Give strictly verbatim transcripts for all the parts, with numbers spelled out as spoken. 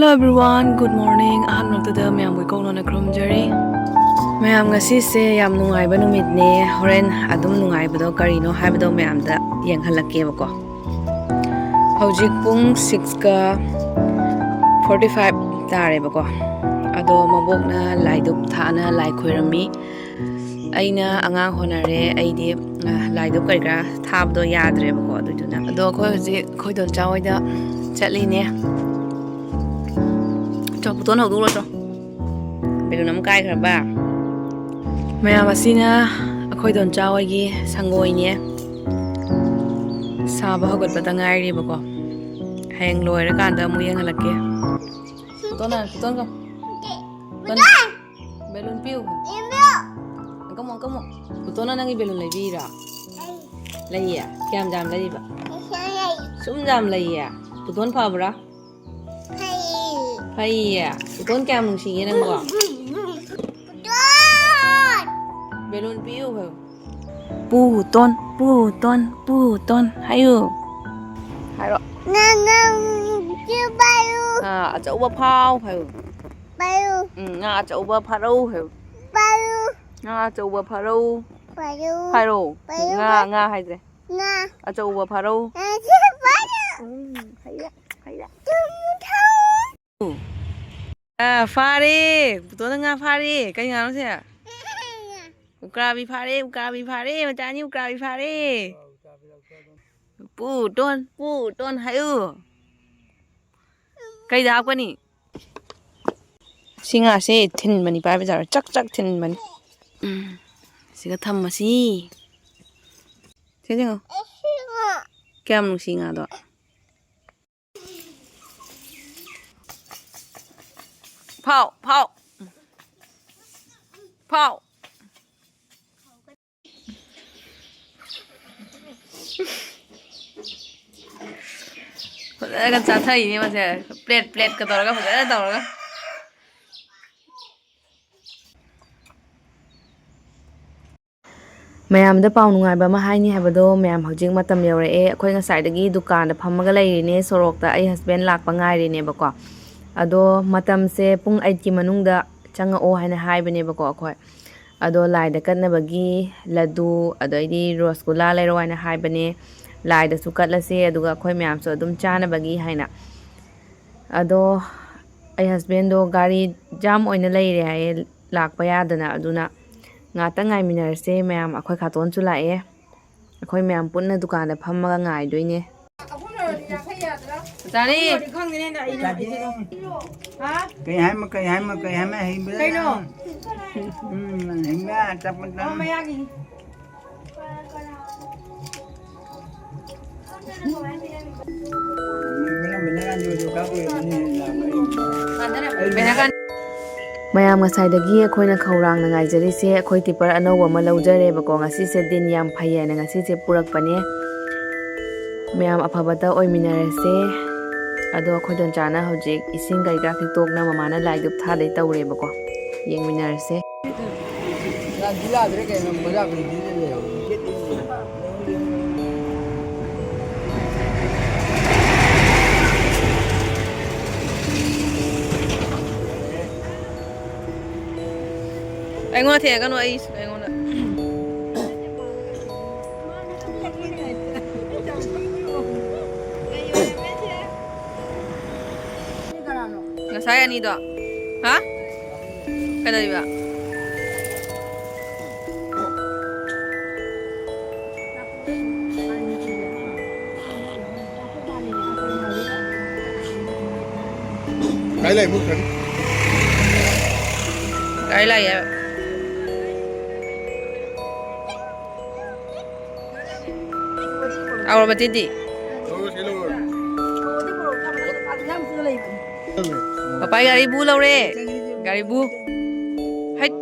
Hello everyone, good morning. ꯑꯍꯥꯟꯕꯃꯛꯇꯗ ꯃꯌꯥꯝꯕꯨ ꯏꯀꯧꯅꯅ ꯈꯨꯔꯨꯝꯖꯔꯤ꯫ ꯃꯌꯥꯝ, ꯉꯁꯤꯁꯦ ꯌꯥꯝ ꯅꯨꯡꯉꯥꯏꯕ ꯅꯨꯃꯤꯠꯅꯦ꯫ ꯍꯣꯔꯦꯟ ꯑꯗꯨꯝ ꯅꯨꯡꯉꯥꯏꯕꯗꯣ ꯀꯔꯤꯅꯣ ꯍꯥꯏꯕꯗꯣ ꯃꯌꯥꯝꯗ ꯌꯦꯡꯍꯜꯂꯛꯀꯦꯕꯀꯣ꯫ ꯍꯧꯖꯤꯛ ꯄꯨꯡ ꯁꯤꯛꯁꯀ ꯐꯣꯔꯇꯤ ꯐꯥꯏꯚ ꯇꯥꯔꯦꯕꯀꯣ꯫ ꯑꯗꯣ ꯃꯕꯣꯛꯅ ꯂꯥꯏꯗꯨꯛ ꯊꯥꯅ ꯂꯥꯏ ꯈꯣꯏꯔꯝꯃꯤ꯫ ꯑꯩꯅ ꯑꯉꯥꯡ ꯍꯣꯠꯅꯔꯦ꯫ ꯑꯩꯗꯤ, ꯑ, ꯂꯥꯏꯗꯨꯛ ꯀꯔꯤ ꯀꯔꯥ ꯊꯥꯕꯗꯣ ꯌꯥꯗ꯭ꯔꯦꯕꯀꯣ꯫ ꯑꯗꯨꯗꯨꯅ ꯑꯗꯣ ꯑꯩꯈꯣꯏ ꯍꯧꯖꯤꯛ ꯑꯩꯈꯣꯏ ꯗꯣꯟꯆꯥ ꯍꯣꯏꯗ ꯆꯠꯂꯤꯅꯦ꯫ ꯆꯣ, ꯄꯨꯇꯣꯟ ꯍꯧꯗꯣꯛꯎꯔꯣ ꯆꯣ꯫ ꯕꯦꯂꯨꯟ ꯑꯃ ꯀꯥꯏꯈ꯭ꯔꯕ꯫ ꯃꯌꯥꯝ, ꯑꯁꯤꯅ ꯑꯩꯈꯣꯏ ꯗꯣꯟꯆꯥ ꯍꯣꯏꯒꯤ ꯁꯪꯒꯣꯏꯅꯦ꯫ ꯁꯥꯕ ꯍꯧꯒꯠꯄꯗ ꯉꯥꯏꯔꯤꯕꯀꯣ꯫ ꯍꯌꯦꯡ ꯂꯣꯏꯔꯀꯥꯟꯗ ꯑꯃꯨꯛ ꯌꯦꯡꯍꯜꯂꯛꯀꯦ꯫ ꯄꯨꯇꯣꯟ, ꯄꯨꯇꯣꯟ ꯀꯣ꯫ ꯕꯦꯂꯨꯟ ꯄꯤꯌꯨ꯫ ꯀꯃꯣ, ꯀꯃꯣ꯫ ꯄꯨꯇꯣꯟꯅ ꯅꯪꯒꯤ ꯕꯦꯂꯨꯟ ꯂꯩꯕꯤꯔꯣ? ꯂꯩꯌꯦ? ꯀꯌꯥꯝ ꯌꯥꯝ ꯂꯩꯔꯤꯕ? ꯁꯨꯝ ꯌꯥꯝ ꯂꯩꯌꯦ? ꯄꯨꯇꯣꯟ ꯐꯕ꯭ꯔꯥ? ꯐꯩꯌꯦ꯫ ꯄꯨꯇꯣꯟ ꯀꯌꯥꯝ ꯅꯨꯡꯁꯤꯒꯦ ꯅꯪꯕꯣ? ꯕꯦꯂꯨꯟ ꯄꯤꯌꯨ ꯍꯥꯏꯌꯨ꯫ ꯄꯨꯇꯣꯟ, ꯄꯨꯇꯣꯟ, ꯄꯨꯇꯣꯟ ꯍꯥꯏꯌꯨ꯫ ꯍꯥꯏꯔꯣ꯫ ꯉꯥ, ꯉꯥ, ꯄꯥꯏꯌꯨ꯫ ꯑꯥ, ꯑꯆꯧꯕ ꯐꯥꯎ ꯍꯥꯏꯌꯨ꯫ ꯄꯥꯏꯌꯨ꯫ ꯎꯝ, ꯉꯥ ꯑꯆꯧꯕ ꯐꯥꯔꯧ ꯍꯥꯏꯌꯨ꯫ ꯄꯥꯏꯌꯨ꯫ ꯉꯥ ꯑꯆꯧꯕ ꯐꯥꯔꯧ꯫ ꯄꯥꯏꯌꯨ꯫ ꯍꯥꯏꯔꯣ꯫ ꯄꯥꯏꯌꯨ, ꯉꯥ, ꯄꯥꯏꯌꯨ꯫ ꯉꯥ ꯍꯥꯏꯁꯦ꯫ ꯉꯥ꯫ ꯑꯆꯧꯕ ꯐꯥꯔꯧ꯫ ꯉꯥ ꯑꯆꯧꯕ ꯐꯥꯔꯧ꯫ ꯎꯝ, ꯍꯩꯔꯦ, ꯍꯩꯔꯦ꯫ ꯇꯨꯝꯊꯧ꯫ ꯑꯥ, ꯐꯥꯔꯦ꯫ ꯄꯨꯇꯣꯟꯅ ꯉꯥ ꯐꯥꯔꯦ꯫ ꯀꯩ ꯉꯥꯅꯣ ꯁꯦ? ꯎꯀꯥꯕꯤ ꯐꯥꯔꯦ, ꯎꯀꯥꯕꯤ ꯐꯥꯔꯦ꯫ ꯃꯆꯥꯅꯤ ꯎꯀꯥꯕꯤ ꯐꯥꯔꯦ꯫ ꯄꯨꯇꯣꯟ, ꯄꯨꯇꯣꯟ ꯍꯥꯏꯌꯨ꯫ ꯀꯩꯗ ꯍꯥꯞꯀꯅꯤ? ꯁꯤ ꯉꯥꯁꯦ ꯊꯤꯟꯕꯅꯤ, ꯄꯥꯏꯕ ꯌꯥꯔꯣꯏ꯫ ꯆꯛ ꯆꯛ ꯊꯤꯟꯕꯅꯤ꯫ ꯎꯝ, ꯁꯤꯒ ꯊꯝꯃꯁꯤ꯫ ꯁꯤ ꯌꯦꯡꯉꯣ꯫ ꯀꯌꯥꯝ ꯅꯨꯡꯁꯤ ꯉꯥꯗꯣ꯫ ꯐꯥꯎ, ꯐꯥꯎ꯫ ꯐꯥꯎ꯫ ꯐꯖꯅꯒ ꯆꯥꯊꯩꯅꯦ ꯃꯁꯦ꯫ ꯄ꯭ꯂꯦꯠ, ꯄ꯭ꯂꯦꯠꯀ ꯇꯧꯔꯒ ꯐꯖꯅ ꯇꯧꯔꯒ꯫ ꯃꯌꯥꯝꯗ ꯄꯥꯎ ꯅꯨꯡꯉꯥꯏꯕ ꯑꯃ ꯍꯥꯏꯅꯤ ꯍꯥꯏꯕꯗꯣ, ꯃꯌꯥꯝ, ꯍꯧꯖꯤꯛ ꯃꯇꯝ ꯌꯧꯔꯛꯑꯦ꯫ ꯑꯩꯈꯣꯏ ꯉꯁꯥꯏꯗꯒꯤ ꯗꯨꯀꯥꯟꯗ ꯐꯝꯃꯒ ꯂꯩꯔꯤꯅꯦ, ꯁꯣꯔꯣꯛꯇ꯫ ꯑꯩ husband ꯂꯥꯛꯄ ꯉꯥꯏꯔꯤꯅꯦꯕꯀꯣ꯫ ꯑꯗꯣ ꯃꯇꯝꯁꯦ ꯄꯨꯡ ꯑꯩꯠꯀꯤ ꯃꯅꯨꯡꯗ ꯆꯪꯉꯛꯑꯣ ꯍꯥꯏꯅ ꯍꯥꯏꯕꯅꯦꯕꯀꯣ ꯑꯩꯈꯣꯏ꯫ ꯑꯗꯣ ꯂꯥꯏꯗ ꯀꯠꯅꯕꯒꯤ ꯂꯗꯨ, ꯑꯗꯩꯗꯤ ꯔꯣꯁꯒꯨꯂꯥ ꯂꯩꯔꯛꯑꯣ ꯍꯥꯏꯅ ꯍꯥꯏꯕꯅꯦ꯫ ꯂꯥꯏꯗꯁꯨ ꯀꯠꯂꯁꯦ, ꯑꯗꯨꯒ ꯑꯩꯈꯣꯏ ꯃꯌꯥꯝꯁꯨ ꯑꯗꯨꯝ ꯆꯥꯅꯕꯒꯤ ꯍꯥꯏꯅ꯫ ꯑꯗꯣ ꯑꯩ husbandꯗꯣ ꯒꯥꯔꯤ ꯖꯥꯝ ꯑꯣꯏꯅ ꯂꯩꯔꯦ ꯍꯥꯏꯌꯦ, ꯂꯥꯛꯄ ꯌꯥꯗꯅ꯫ ꯑꯗꯨꯅ ꯉꯥꯛꯇꯪ ꯉꯥꯏꯃꯤꯟꯅꯔꯁꯦ ꯃꯌꯥꯝ꯫ ꯑꯩꯈꯣꯏ ꯈꯥꯇꯣꯟꯁꯨ ꯂꯥꯛꯑꯦ꯫ ꯑꯩꯈꯣꯏ ꯃꯌꯥꯝ ꯄꯨꯟꯅ ꯗꯨꯀꯥꯟꯗ ꯐꯝꯃꯒ ꯉꯥꯏꯗꯣꯏꯅꯦ꯫ ꯆꯥꯔꯤ꯫ ꯀꯩ ꯍꯥꯏꯃ, ꯀꯩ ꯍꯥꯏꯃ, ꯀꯩ ꯍꯥꯏꯃ ꯍꯩꯕ꯭ꯔꯥ? ꯀꯩꯅꯣ? ꯎꯝ, ꯍꯩꯕ꯭ꯔꯥ? ꯑꯆꯥꯄꯣꯠ ꯆꯥ-, ꯑꯣ, ꯃꯌꯥꯒꯤ꯫ ꯃꯌꯥꯝ ꯉꯁꯥꯏꯗꯒꯤ ꯑꯩꯈꯣꯏꯅ ꯈꯧꯔꯥꯡꯅ ꯉꯥꯏꯖꯔꯤꯁꯦ, ꯑꯩꯈꯣꯏ ꯇꯤꯄꯔ ꯑꯅꯧꯕ ꯑꯃ ꯂꯧꯖꯔꯦꯕꯀꯣ꯫ ꯉꯁꯤꯁꯦ ꯗꯤꯟ ꯌꯥꯝ ꯐꯩ ꯍꯥꯏꯅ ꯉꯁꯤꯁꯦ ꯄꯨꯔꯛꯄꯅꯦ꯫ ꯃꯌꯥꯝ ꯑꯐꯕꯇ ꯑꯣꯏꯃꯤꯟꯅꯔꯁꯦ꯫ ꯑꯗꯣ ꯑꯩꯈꯣꯏ ꯗꯣꯟꯆꯥꯅ ꯍꯧꯖꯤꯛ ꯏꯁꯤꯡ ꯀꯩꯀꯥ ꯈꯤꯛꯇꯣꯛꯅ ꯃꯃꯥꯅ ꯂꯥꯏ ꯙꯨꯞ ꯊꯥꯗꯣꯏ ꯇꯧꯔꯦꯕꯀꯣ꯫ ꯌꯦꯡꯃꯤꯟꯅꯔꯁꯦ꯫ ꯌꯥꯗ꯭ꯔꯦ ꯀꯩꯅꯣ, ꯃꯣꯏꯔꯥꯡ ꯂꯩꯔꯦ꯫ ꯑꯩꯉꯣꯟꯗ ꯊꯦꯡꯉꯛꯀꯅꯨ, ꯑꯩ ꯑꯩꯉꯣꯟꯗ꯫ ꯉꯁꯥꯏ ꯑꯅꯤꯗꯣ꯫ ꯍꯥ? ꯀꯩꯗꯧꯔꯤꯕ? ꯀꯥꯏ ꯂꯩ? ꯃꯨꯠꯈ꯭ꯔꯅꯤ꯫ ꯀꯥꯏ ꯂꯩꯌꯦ? ꯑꯧꯔꯕꯇꯤꯗꯤ? ꯂꯧꯔꯣ, ꯁꯤ ꯂꯧꯔꯣ꯫ ꯄꯄꯥꯏ ꯒꯥꯔꯤꯕꯨ ꯂꯧꯔꯦ꯫ ꯒꯥꯔꯤꯕꯨ꯫ ꯍꯩꯠ꯫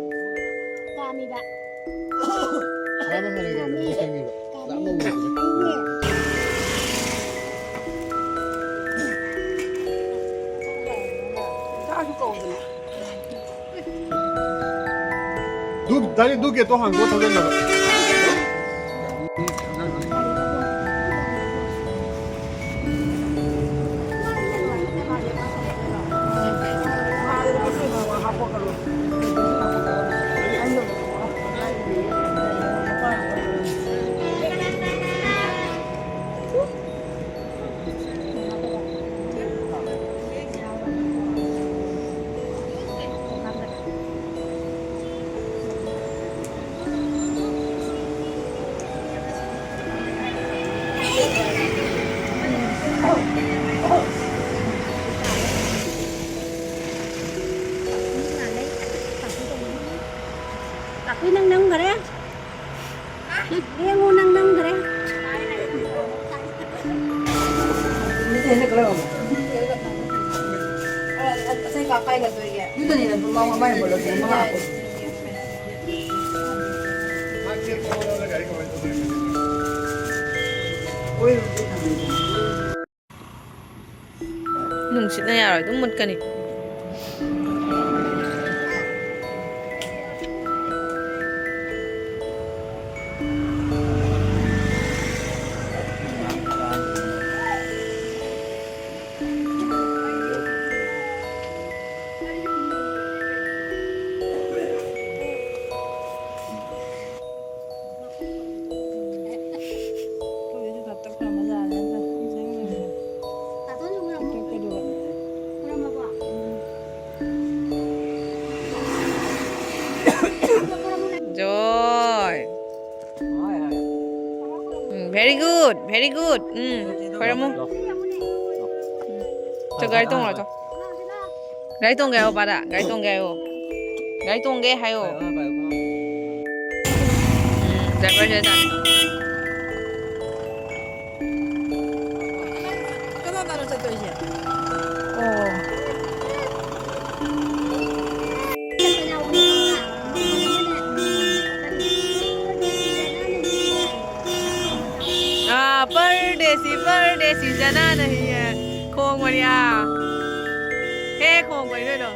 ꯗꯨ, ꯗꯥꯏꯔꯦꯛ ꯗꯨ ꯒꯦꯠꯇꯣ ꯍꯥꯡꯗꯣꯛꯑ ꯊꯧꯖꯤꯟꯒꯗꯕ꯫ ꯇꯥꯛꯄꯤ ꯅꯪ ꯅꯝꯈꯔꯦ꯫ ꯌꯦꯡꯉꯨ ꯅꯪ ꯅꯝꯈꯔꯦ꯫ ꯅꯨꯡꯁꯤꯠꯅ ꯌꯥꯔꯣꯏ, ꯑꯗꯨꯝ ꯃꯨꯠꯀꯅꯤ꯫ Joy. ꯎꯝ, very good, very good. ꯎꯝ, ꯈꯣꯏꯔꯝꯃꯨ꯫ ꯎꯝ꯫ ꯆꯣ, ꯒꯥꯔꯤ ꯇꯣꯡꯉꯣ, ꯆꯣ꯫ ꯒꯥꯔꯤ ꯇꯣꯡꯒꯦ ꯍꯥꯏꯌꯣ, ꯄꯥꯗ꯫ ꯒꯥꯔꯤ ꯇꯣꯡꯒꯦ ꯍꯥꯏꯌꯣ꯫ ꯒꯥꯔꯤ ꯇꯣꯡꯒꯦ ꯍꯥꯏꯌꯣ꯫ ꯎꯝ, driver ꯁꯦ ꯇꯥꯅꯤ꯫ ꯀꯅꯥ ꯀꯅꯥꯅꯣ ꯆꯠꯇꯣꯏꯁꯦ? ꯑꯣ꯫ ꯑꯥ, ꯄꯔꯗꯦꯁꯤ, ꯄꯔꯗꯦꯁꯤ ꯖꯅꯥ ꯅꯍꯤ ꯍꯦ꯫ ꯈꯣꯡꯕꯅꯤ, ꯑꯥ꯫ ꯍꯦ, ꯈꯣꯡꯕꯅꯤ ꯅꯣꯏꯗꯣ꯫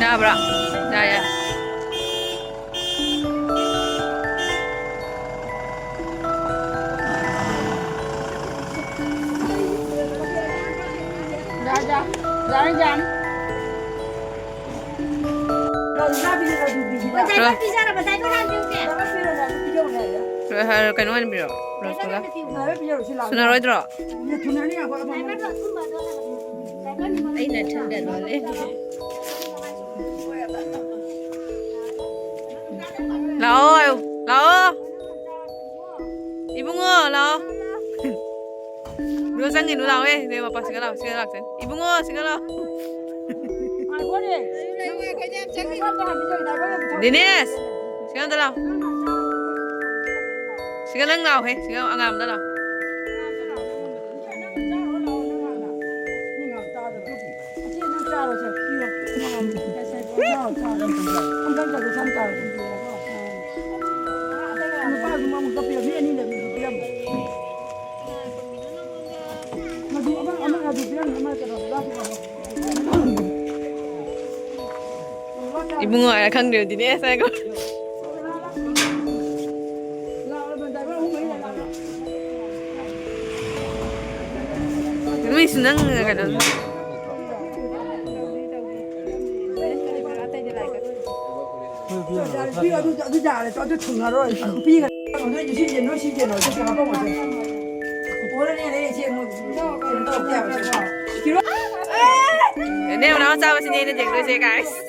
ꯌꯥꯕ꯭ꯔꯥ? ꯌꯥꯏ, ꯌꯥꯏ꯫ ꯌꯥꯏ, ꯌꯥꯏ꯫ ꯌꯥꯏ, ꯌꯥꯏ꯫ ꯔꯣ-, ꯔꯣ-, ꯍꯥꯏꯔꯣ, ꯀꯩꯅꯣ ꯑꯣꯏꯅ ꯄꯤꯔꯛꯑꯣ, ꯔꯣꯁ ꯒꯨꯂꯥ꯫ ꯁꯨꯅꯔꯣꯏꯗ꯭ꯔꯣ? ꯑꯩꯅ ꯊꯨꯒꯗꯣꯔꯦ꯫ ꯂꯥꯛꯑꯣ, ꯂꯥꯛꯑꯣ꯫ ꯏꯕꯨꯡꯉꯣ, ꯂꯥꯛꯑꯣ꯫ ꯅꯣꯏ ꯆꯪꯒꯤꯅꯨ, ꯂꯥꯛꯑꯣꯍꯦ꯫ ꯅꯣꯏ ꯃꯄꯥ ꯁꯤꯒ ꯂꯥꯛꯑꯣ, ꯁꯤꯒ ꯂꯥꯛꯑꯣ꯫ ꯏꯕꯨꯡꯉꯣ, ꯁꯤꯒ ꯂꯥꯛꯑꯣ꯫ ꯗꯤꯅꯦꯁ, ꯁꯤꯒ ꯑꯝꯇ ꯂꯥꯛꯑꯣ꯫ ꯁꯤꯒ ꯅꯪ ꯂꯥꯛꯑꯣꯍꯦ, ꯁꯤꯒ ꯑꯉꯥꯡ ꯑꯝꯗ ꯂꯥꯛꯑꯣ꯫ ꯏꯕꯨꯡꯉꯣ ꯍꯥꯏꯔ ꯈꯪꯗ꯭ꯔꯦ, ꯗꯤꯅꯦꯁ ꯍꯥꯏꯔꯒ꯫ ꯅꯨꯃꯤꯠꯁꯨ ꯅꯪ ꯀꯩꯅꯣ꯫ ꯑꯗꯨ, ꯑꯗꯨ ꯌꯥꯔꯦ, ꯑꯗꯨ ꯊꯨꯡꯉꯔꯣꯏ꯫ ꯅꯨꯄꯤꯒ ꯅꯣꯏ ꯁꯤ ꯌꯦꯟꯅꯣ, ꯁꯤ ꯌꯦꯟꯅꯣ, ꯁꯤ ꯍꯥꯄꯝꯃꯣ꯫ ꯄꯨꯊꯣꯛꯑꯅꯤ, ꯑꯗꯩ ꯁꯤ ꯑꯃꯨꯛ ꯀꯩꯅꯣ ꯇꯧꯔꯛꯇꯦ ꯍꯥꯏꯕ꯫ ꯏꯅꯦ ꯃꯅꯥꯎ ꯆꯥꯕꯁꯤꯅꯦ ꯑꯩꯅ ꯌꯦꯡꯗꯣꯏꯁꯦ, guys꯫